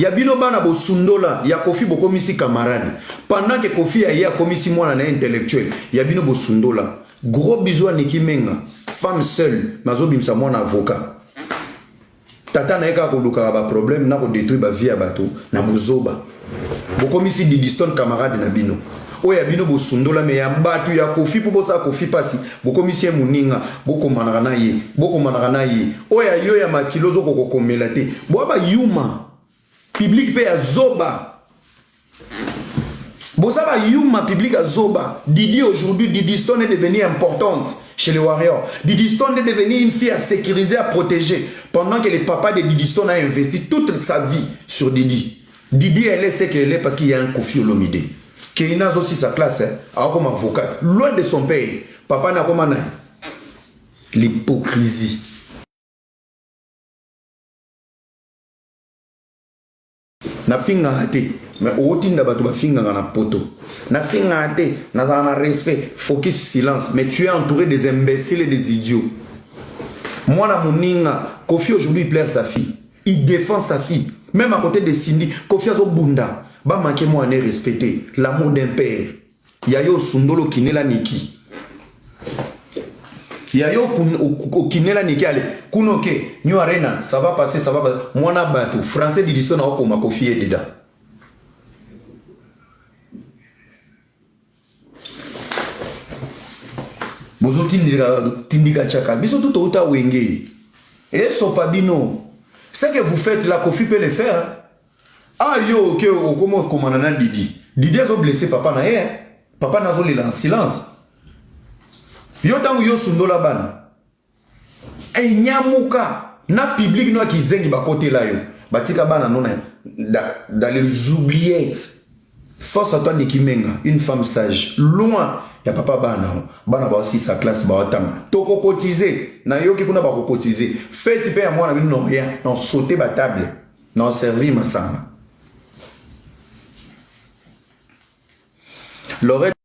Ya bino bana bosundola ya Koffi bokomisi camarade pendant que Koffi aye akomisi mwana na ye intellectuel ya bino bosundola. Gros bisous à Nicky Menga femme seule mais azobimisa mwana avocat. Tata na ye kaka kolukaka ba problème na ko detruire ba vie ya bato na buzoba. Bokomisi Didistone camarade na bino. Oyo ya bino bosundola mais ya bato ya Koffi po bosala Koffi pasi bokomisi ye moninga bokomanaka na ye bokomanaka na ye oyo ya yo ya makila ozokoka kokomela te boa ba yuma public pe ya zoba boza ba yuma public ya zoba. Didi aujourd'hui Didi Stone est devenu importante chez les Warriors. Didi Stone est devenu une fille à sécuriser, à protéger pendant que le papa de Didi Stone a investi toute sa vie sur Didi. Didi elle est ce qu'elle est parce qu'il y a un Koffi Olomide. Keina aussi sa classe hein, a comme avocat loin de son père. Papa n'a comme l'hypocrisie. Nafingaka te mais otinda bato bafingaka na poto. Nafingaka te, nazala na respect, focus silence, mais tu es entouré des imbéciles et des idiots. Mwana moninga, Koffi aujourd'hui il pleure sa fille. Il défend sa fille. Même à côté de Cindy, Koffi azobunda. Ba manquer moi ne respecter l'amour d'un père. Ya yo sundolo kinela Niki. Ya yo okinela Niki ale kuno ke New Arena ça va passer ça va passer. Mwana bato français didiso na okoma Koffi est dedans. Bozo tindika tindika chaka biso tout outa wenge. Et sopa bino. Ce que vous faites là Koffi peut le faire. Ah yo oke okoma okomana na Didi. Didi azo blesser papa na ye. Papa nazo lela en silence. Yo tango yo sundola bana. Enyamuka na public no kizengi bakotela yo. Batika bana no na dans les oubliettes. Force à toi Nicky Menga, une femme sage. Loin ya papa bana bana ba aussi sa classe ba otanga. Toko cotiser na yoki kuna ba ko cotiser. Fête pe ya mwana bino no rien, non sauter ba table. Non servir masanga. Lorette.